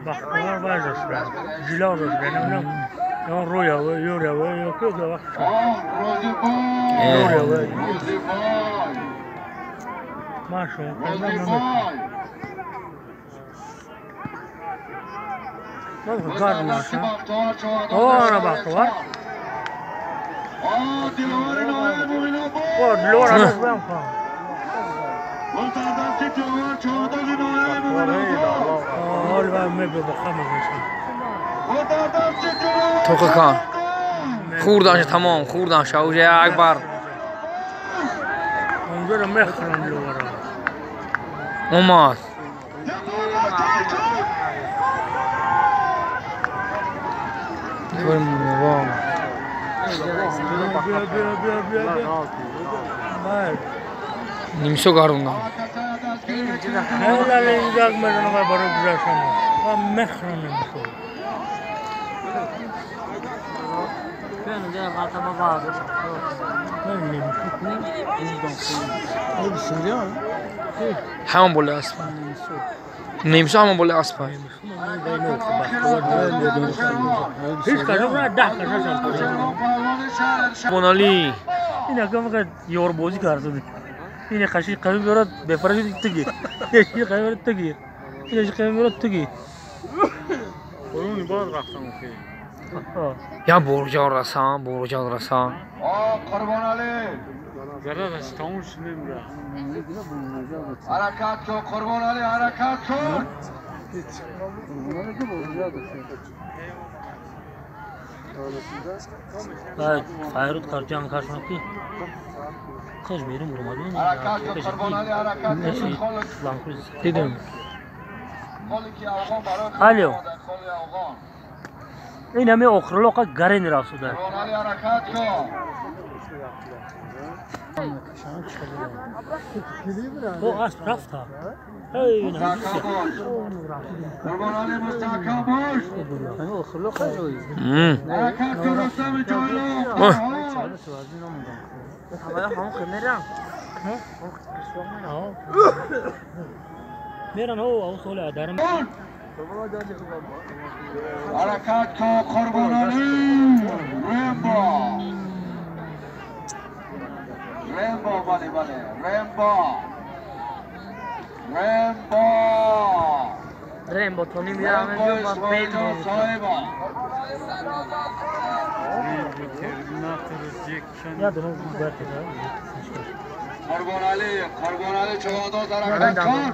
بختیار وزش رفت جلا رفت نمیدونم یا رویا و یوریا و یا که وقت رویا و ما شما نمی‌تونم گارد نشه آره بختیار آه دلوار هنوز بهم خواهم توخه کن خوردنش تمام خوردنش اوجه اکبر اونجا رو میخورم لورا اومد نیمسو گاروندم نه اینجا میزنم برای گذاشتم و میخورم نیمسو همون بالا اسب نیمسو همون بالا اسب هیچ کجا نه ده کجا بونالی این اگه فقط یور بازی کرده این قشی قوی بیارد بفرشید تگی یکی قوی بیارد تگی این قوی بیارد تگی اون باز رفتم خیلی یا برجان رسان برجان رسان قربان علی زرد از تاموش نمیره حرکت کن قربان علی حرکت کن بعد خیرات کار جان کارشون کی خوش بیرون برو حرکت کن قربان علی حرکت کن دیدم الو این همه آخرلاقا گرین رفت شده قربان علی حرکت کن او اسب رفت ها این قربان علی مستحکم باش حرکت کن رستم جایلو میرن او سال درم حرکت کن قربان علی رمبا رمبا بله بله رمبا رمبا رمبا تو نمیدونم رمبا صاحبا قربان علی قربان علی چوانداز حرکت کن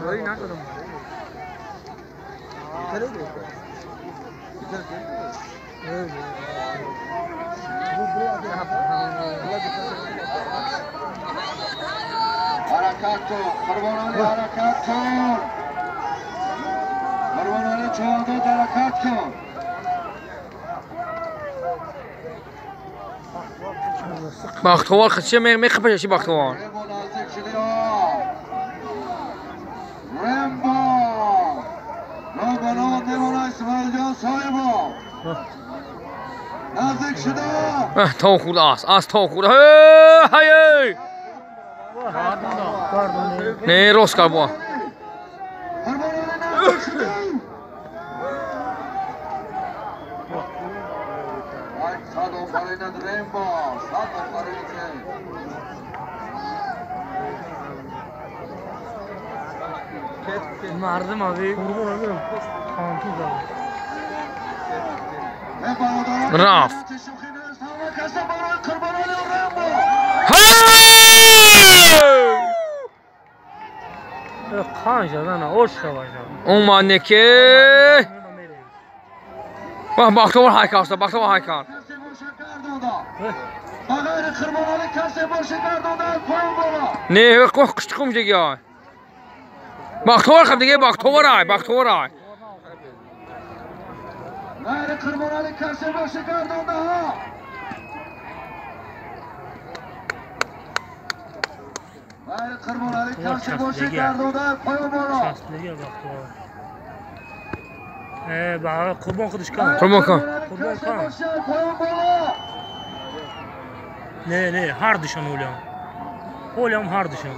حرکت کن قربان علی حرکت کن قربان علی چوانداز حرکت کن بختوار خدشه میخپشه چی بختوار رمبا رمبا نمونه اسماعیل جان صاحبا نزدیک شده تا خورد اس اس تا خورد هی نه راست کار با مردم آبی رفت اومد نکه بختوار هایکار است بختوار هایکار نه قشت خم دیگه بختوار خب دیگه بختوار آی بختوار آی غیر قربان علی کسی باشه گردانده ها غیر قربان علی کسی باشه گردانده پایان بالا قربان خودش کن قربان کن قربان کن پایان بالا Не, не, ҳар душон ҳолиам. Ҳолиам ҳар душон.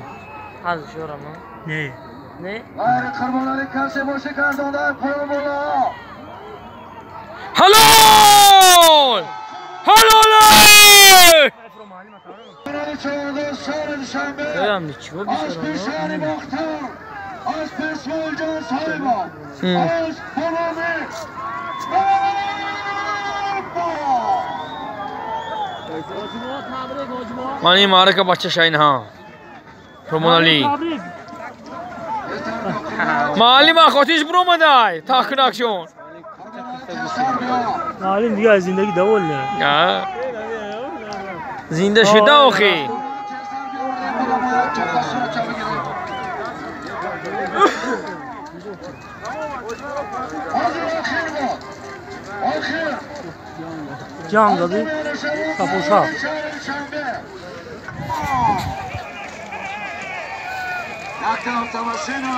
Ҳар душонам, Не. Не? Ғайри Қурбонали касе боше гардонда поён боло. Ҳалол! Ҳалол! Ям ничего Аз пешари Бохтар, аз Исмоилҷон Соҳибов, аз Бономи Мани марака бача шайна. Қурбоналӣ. Маълима хотиш буромадай. Тахкунакшон. Маълим дига аз зиндагӣ довол не. Зинда шуда охи. Ҷанг аби капоша. Якта автомашина,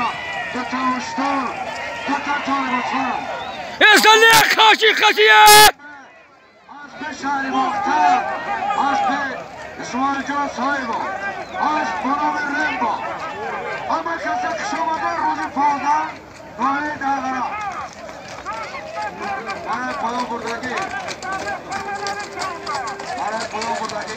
дута уштур, дута торбосан. Эсале қаши қашие! Аз пешари Бохтар, аз Исмоилҷон Соҳибов, аз Бономи Рембо. Ҳама каса хуш омада рӯзи 15 ноҳияи Дағара. Барои поён бурдагӣ. Барои поён бурдагӣ.